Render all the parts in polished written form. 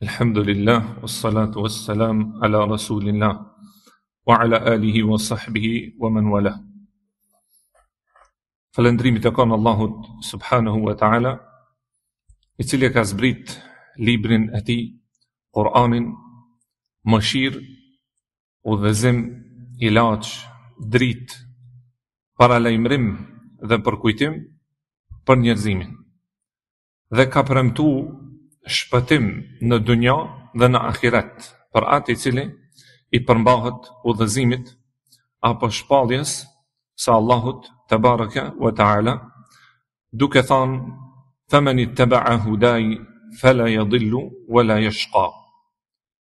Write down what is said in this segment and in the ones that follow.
Elhamdulillah, wassalatu wassalam ala rasulillah wa ala alihi wa sahbihi wa man wala. Falënderimi i takon Allahut subhanahu wa ta'ala, i cili e ka zbrit librin e tij, Kur'anin, mëshirë, udhëzim, ilaç, dritë, paralajmërim dhe përkujtim për njerëzimin. Dhe ka premtu shpëtim në dunja dhe në ahiret për atë i cili i përmbahet udhëzimit apo shpalljes së Allahut tebareke ve teala, duke thanë femen itteba'a hudaj fela jedillu ve la jeshka.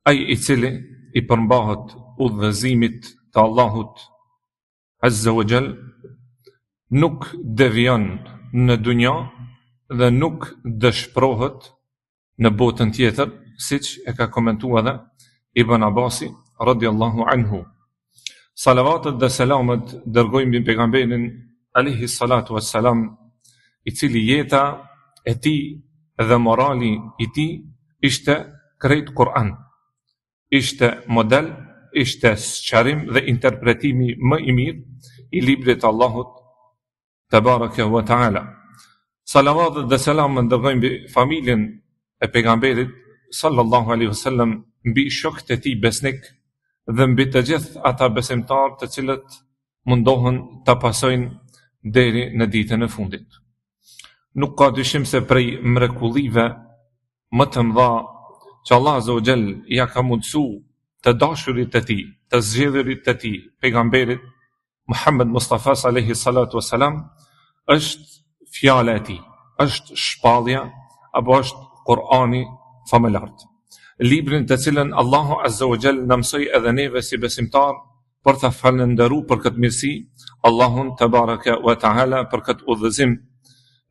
Ai i cili i përmbahet udhëzimit të Allahut Azza wa Jall nuk devijon në dunja dhe nuk dëshprohet në botën tjetër, siç e ka komentuar edhe Ibn Abasi radiallahu anhu. Salavatet dhe selamet dërgojmë mbi pejgamberin alaihi salatu wassalam, i cili jeta e tij dhe morali i tij ishte krejt Kur'an. Ishte model, ishte sqarim dhe interpretimi më i mirë i librit të Allahut tebareke ve teala. Salavatet dhe selamet dërgojmë mbi familjen e pejgamberit sallallahu alaihi wasallam, mbi shokët e tij besnik dhe mbi të gjithë ata besimtarë të cilët mundohen ta pasojnë deri në ditën e fundit. Nuk ka dyshim se prej mrekullive më të mëdha që Allah Azza wa Jall ia ka mundësu të dashurit të tij, të zgjedhurit të tij, pejgamberit Muhammed Mustafa alaihi salatu wasalam, është fjala e tij, është shpallja apo është Kur'ani famëlartë. Librin të cilën Allahu Azza wa Jall na mësoi edhe neve si besimtar për ta falënderu për këtë mirësi Allahun tebareke ve teala për këtë udhëzim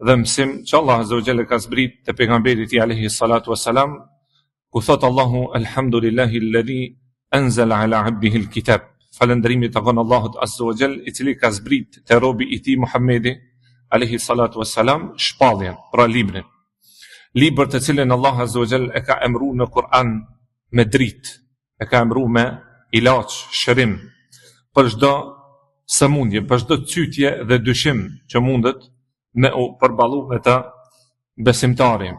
dhe mësim që Allah Azza wa Jall e ka zbrit te pejgamberi i tij alayhi salatu wasalam, ku thot Allahu alhamdulillahi alladhi anzala ala abdihi alkitab. Falënderimi i takon Allahut Azza wa Jall i cili ka zbrit te robi i tij Muhammedi alayhi salatu wasalam shpalljen, pra librin. Libër të cilin Allah Azza wa Jall e ka emru në Kur'an me dritë, e ka emru me ilaç, shërim, për çdo sëmundje, për çdo cytje dhe dyshim që mundet me u përballu me të besimtari.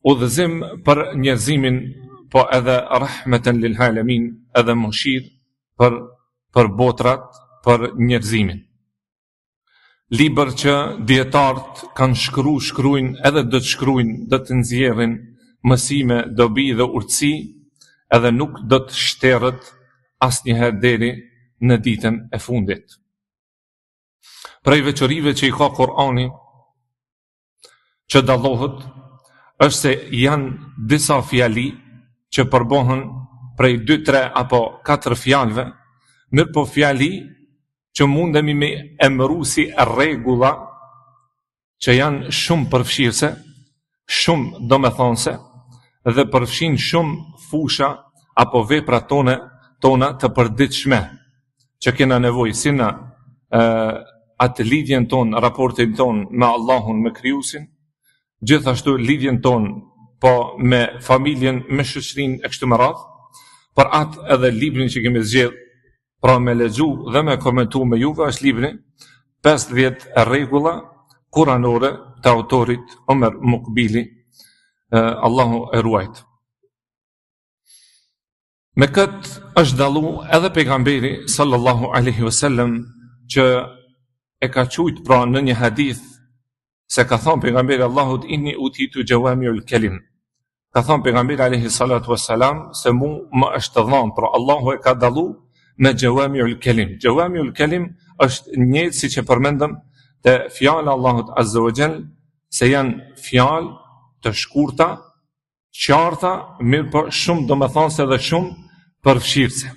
Udhëzim për njerëzimin, po edhe rahmeten lil alemin, edhe mëshirë për për botrat, për njerëzimin. Libër që dijetarët kanë shkru, shkruajnë, edhe do të shkruajnë, do të nxjerrin mësime, dobi dhe urtësi, edhe nuk do të shterret asnjëherë deri në ditën e fundit. Prej veçorive që i ka Kur'ani, që dallohet është se janë disa fjali që përbohen prej 2, 3 apo 4 fjalëve, mirëpo fjali që mundemi me emëru si rregulla që janë shumë përfshirëse, shumë domethënëse dhe përfshin shumë fusha apo vepra tone tona të përditshme që kena nevojë si në atë lidhjen tonë, raportin tonë me Allahun, me Krijuesin, gjithashtu lidhjen tonë po me familjen, me shoqërinë e kështu me radhë, për atë edhe librin që kemi zgjedh, pra me lexu dhe me komentu me juve është libri 50 rregulla kuranore të autorit Omer Mukbili, Allahu e ruajt. Me këtë është dallu edhe pejgamberi sallallahu alaihi wasallam që e ka qujt pra në një hadith se ka thonë pejgamberi Allahut inni utitu jawami'ul kalim. Ka thonë pejgamberi alaihi salatu wasalam se mu më është dhënë, pra Allahu e ka dallu me jawami'ul kalim. Jawami'ul kalim është njëjtë siç e përmendëm te fjala Allahut azza wa jall se janë fjalë të shkurta qarta, mirëpo shumë domethënëse dhe shumë përfshirëse.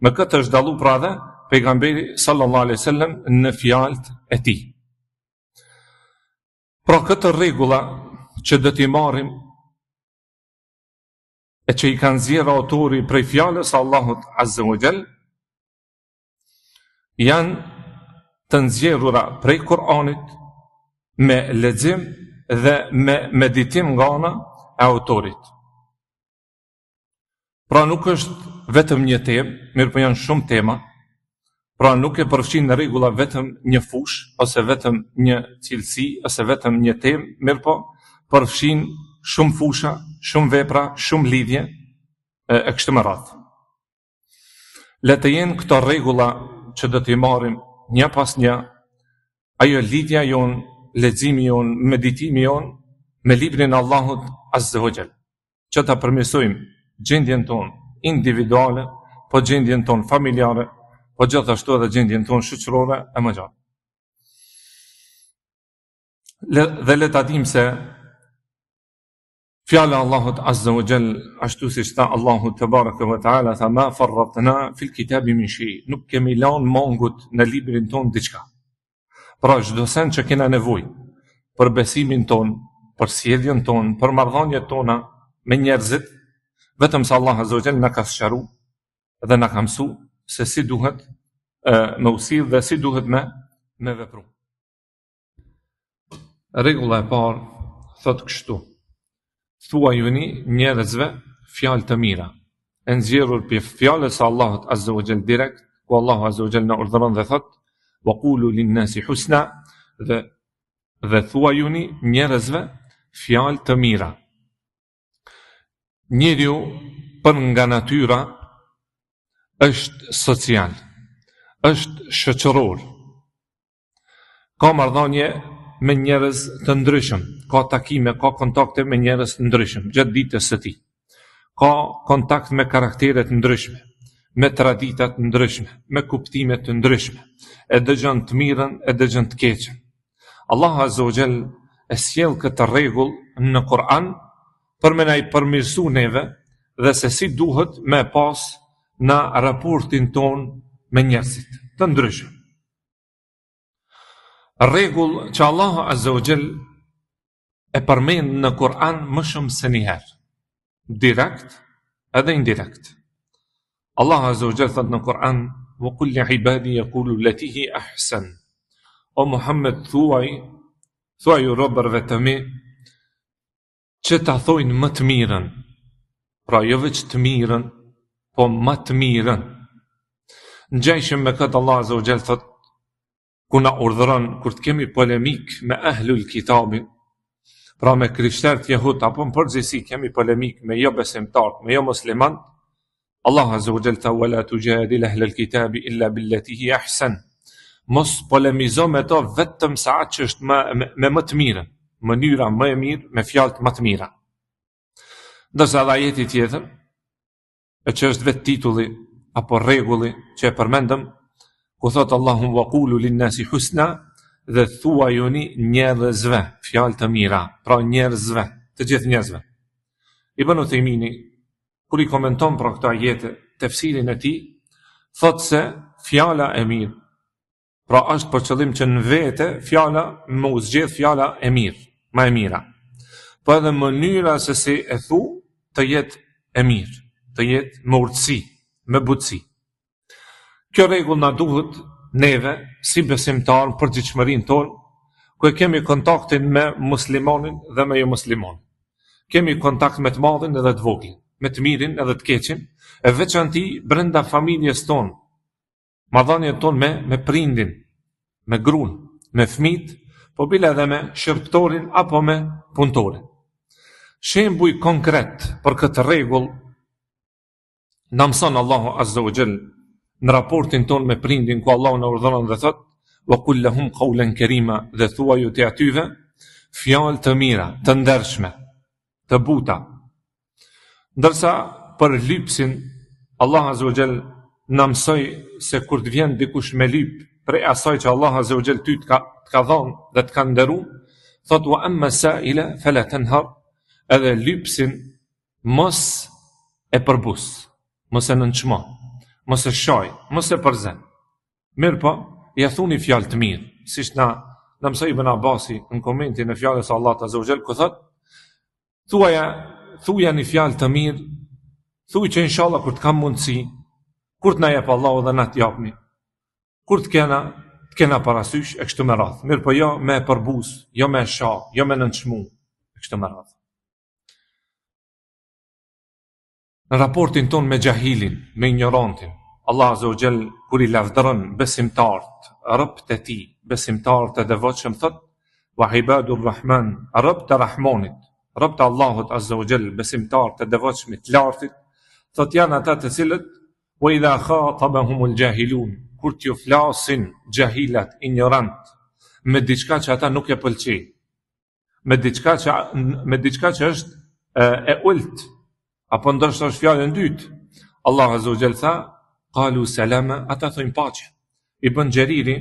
Me këtë është dallu pra edhe pejgamberi sallallahu alaihi wasallam në fjalët e tij. Pra këto rregulla që do t'i marrim e që i ka nxjerrë autori prej fjalës së Allahut Azza wa Jall janë të nxjerrura prej Kur'anit me lexim dhe me meditim nga ana e autorit. Pra nuk është vetëm një temë, mirëpo janë shumë tema. Pra nuk e përfshin rregulla vetëm një fushë ose vetëm një cilësi ose vetëm një temë, mirëpo përfshin shumë fusha, shumë vepra, shumë lidhje e, e kështu me radhë. Le të jenë këto rregulla që do t'i marrim një pas një, ajo lidhja jonë, leximi jonë, meditimi jonë me librin e Allahut Azza wa Jall, që ta përmirësojmë gjendjen tonë individuale, po gjendjen tonë familjare, po gjithashtu edhe gjendjen tonë shoqërore e më gjatë. Le, dhe le ta dimë se Fjala e Allahut Azza wa Jall, ashtu siç tha Allahu tebareke ve teala, tha ma farratna fil kitabi min shay, nuk kemi lanë mangut në librin tonë diçka. Pra çdo send që kena nevojë për besimin tonë, për sjelljen tonë, për marrëdhëniet tona me njerëzit, vetëm se Allah Azza wa Jall na ka sqaru dhe na ka mësu se si duhet e, me u sill dhe si duhet me me vepru. Rregulla e parë thotë kështu: Thuajuni njerëzve fjalë të mira, e nxjerrur prej fjalës së Allahut Azza wa Jall direkt, ku Allahu Azza wa Jall na urdhëron dhe thotë: "Wa qulu lin-nasi husna" dhe dhe thuajuni njerëzve fjalë të mira. Njeriu për nga natyra është social, është shoqëror. Ka marrëdhënie me njerëz të ndryshëm, ka takime, ka kontakte me njerëz të ndryshëm gjatë ditës së tij. Ka kontakt me karaktere të ndryshme, me tradita të ndryshme, me kuptime të ndryshme. E dëgjon të mirën, e dëgjon të keqen. Allahu Azza wa Jall e sjell këtë rregull në Kur'an për me na i përmirësu neve dhe se si duhet me pas na raportin tonë me njerëzit të ndryshëm. Rregull që Allahu Azza wa Jall e përmend në Kur'an më shumë se një herë, direkt edhe indirekt. Allahu Azza wa Jall thotë në Kur'an: "Wa qul li ibadi yaqulu allati hi ahsan." O Muhammed thuaj, thuaju robërve të mi që ta thojnë më të mirën. Pra jo veç të mirën, po më të mirën. Ngjajshëm me këtë Allah Azza wa Jall thot ku na urdhëron kur të kemi polemik me ahlul kitabin, pra me krishterët jehud apo në përgjithësi kemi polemik me jo besimtarët, me jo musliman, Allahu Azza wa Jall tha wala tujadil ahlul kitabi illa billati hi ahsan. Mos polemizo me to vetëm sa atë që është më me, me më të mirën, mënyra më e mirë, me fjalët më të mira. Ndërsa edhe ajeti tjetër, e që është vetë titulli apo rregulli që e përmendëm, ku thot Allahu wa qulu lin-nasi husna dhe thuajuni njerëzve fjalë të mira, pra njerëzve, të gjithë njerëzve. Ibn Uthejmini kur i komenton pra këto ajete tefsirin e tij, thotë se fjala e mirë Pra është për qëllim që në vete fjala me u zgjedh fjala e mirë, ma e mira. Po edhe mënyra se si e thu të jetë e mirë, të jetë me urtësi, me butësi. Kjo rregull na duhet neve si besimtar në përgjithshmërinë tonë, ku e kemi kontaktin me muslimanin dhe me jo muslimanin. Kemi kontakt me të madhin edhe të voglin, me të mirin edhe të keqin, e veçanti brenda familjes tonë, marrëdhënien tonë me me prindin, me grun, me fëmijët, po bile edhe me shërbëtorin apo me punëtorin. Shembuj konkret për këtë rregull na mëson Allahu Azza wa Jall në raportin tonë me prindin ku Allahu na urdhëron dhe thotë wa qul lahum qawlan karima dhe thuaju ti atyve fjalë të mira, të ndershme, të buta. Ndërsa për lypsin, Allah Azza wa Jall na mësoi se kur të vjen dikush me lyp prej asaj që Allah Azza wa Jall ty të ka, të ka dhënë dhe të ka nderu, thot wa amma sa'ila fala tanhar, edhe lypsin mos e përbuz, mos e nënçmo, mos e shaj, mos e përzen. Mirëpo, ja thuni fjalë të mirë, siç na na mësoi Ibn Abasi në komentin e fjalës së Allahut Azza wa Jall ku thot Thuaja, thuja një fjalë të mirë, thuj që inshallah kur të kam mundësi, kur të na jep Allahu dhe na të japmi, kur të kena, të kena parasysh e kështu me radhë. Mirëpo jo me e përbuz, jo me e sha, jo me nënçmu, e kështu me radhë. Në raportin tonë me xhahilin, me injorantin, Allah Azza wa Jall kur i lavdëron besimtarët, robët e tij, besimtarët e devotshëm thotë: "Wa ibadur Rahman", robët e Rahmanit, robët e Allahut Azza wa Jall, besimtarët e devotshmit të lartit, thotë janë ata të cilët wa idha khatabahumul jahilun, kur t'ju flasin xhahilat, injorant, me diçka që ata nuk e pëlqejnë. me diçka që me diçka që është e, e ulët apo ndoshta është fjalë e ndytë. Allah Azza wa Jall tha, qalu salama, ata thonë paqe. Ibn Xheriri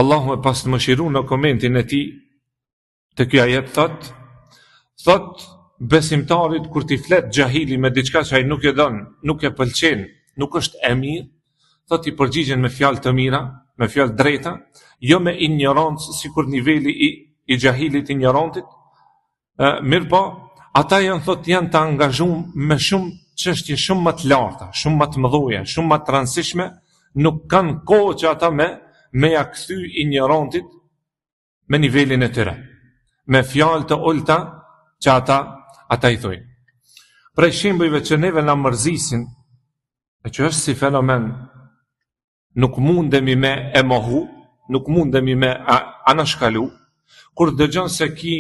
Allahu e pastë mëshiru në komentin e tij te ky ajet thot thot besimtarit kur t'i flet xhahili me diçka që ai nuk e don, nuk e pëlqen, nuk është e mirë, Thotë i përgjigjen me fjalë të mira, me fjalë drejta, jo me injorancë sikur niveli i i xhahilit injorantit. Ë mirëpo, ata janë thotë janë të angazhuar me shumë çështje shumë më të larta, shumë më të mëdha, shumë më të rëndësishme, nuk kanë kohë që ata me me ja kthy injorantit me nivelin e tyre, me fjalë të ulta që ata ata i thojnë. Prej shembujve që neve na mërzisin, e që është si fenomen, nuk mundemi me e mohu, nuk mundemi me anashkalu, kur dëgjon se ki,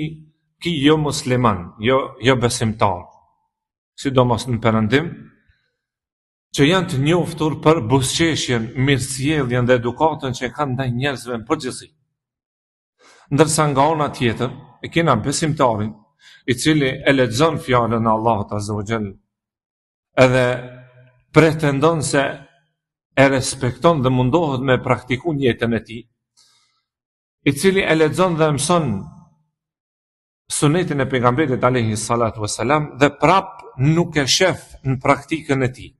ki jo musliman, jo, jo besimtar, sidomos në perëndim, që janë të njoftur për buzëqeshjen, mirësjelljen dhe edukatën që e kanë ndaj njerëzve në përgjithësi. Ndërsa nga ana tjetër, e kena besimtarin, i cili e lexon fjalën e Allahut Azza wa Jall, edhe pretendon se e respekton dhe mundohet me praktiku në jetën e tij, i cili e lexon dhe e mëson sunetin e pejgamberit alayhi salatu wasalam dhe prap nuk e shef në praktikën e tij,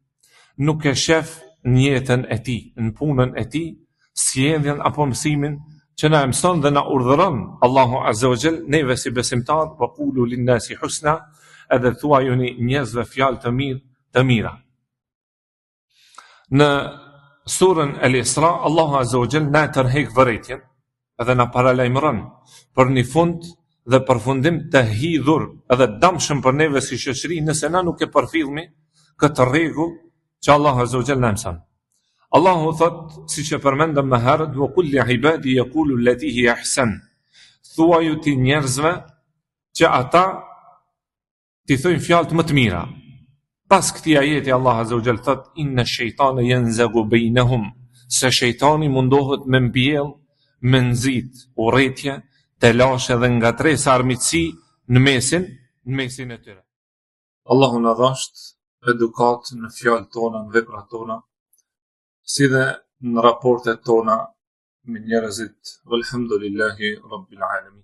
nuk e shef në jetën e tij, në punën e tij, sjelljen apo mësimin që na e mëson dhe na urdhëron Allahu Azza wa Jall neve si besimtar wa qulu lin-nasi husna edhe thuajuni njerëzve fjalë të mirë të mira. Në surën El Isra, Allahu Azza wa Jall na e tërheq vërejtjen edhe na paralajmëron për një fund dhe përfundim të hidhur edhe dëmshëm për neve si shoqëri nëse na nuk e përfillmi këtë rregull që Allahu Azza wa Jall na mëson. Allahu thot, siç e përmendëm më herët, "Wa kul li ibadi yaqulu allati hi ahsan." Thuaju ti njerëzve që ata t'i thojnë fjalët më të mira. Pas këtij ajeti Allah Azza wa Jall thot inna shejtane yanzagu bainahum se shejtani mundohet me mbjell, me nxit urrejtje, telashe dhe ngatërresa armiqësi në mesin, në mesin e tyre. Allahu na dhashtë edukatë në fjalët tona, në veprat tona, si dhe në raportet tona me njerëzit. Walhamdulillahi rabbil alamin.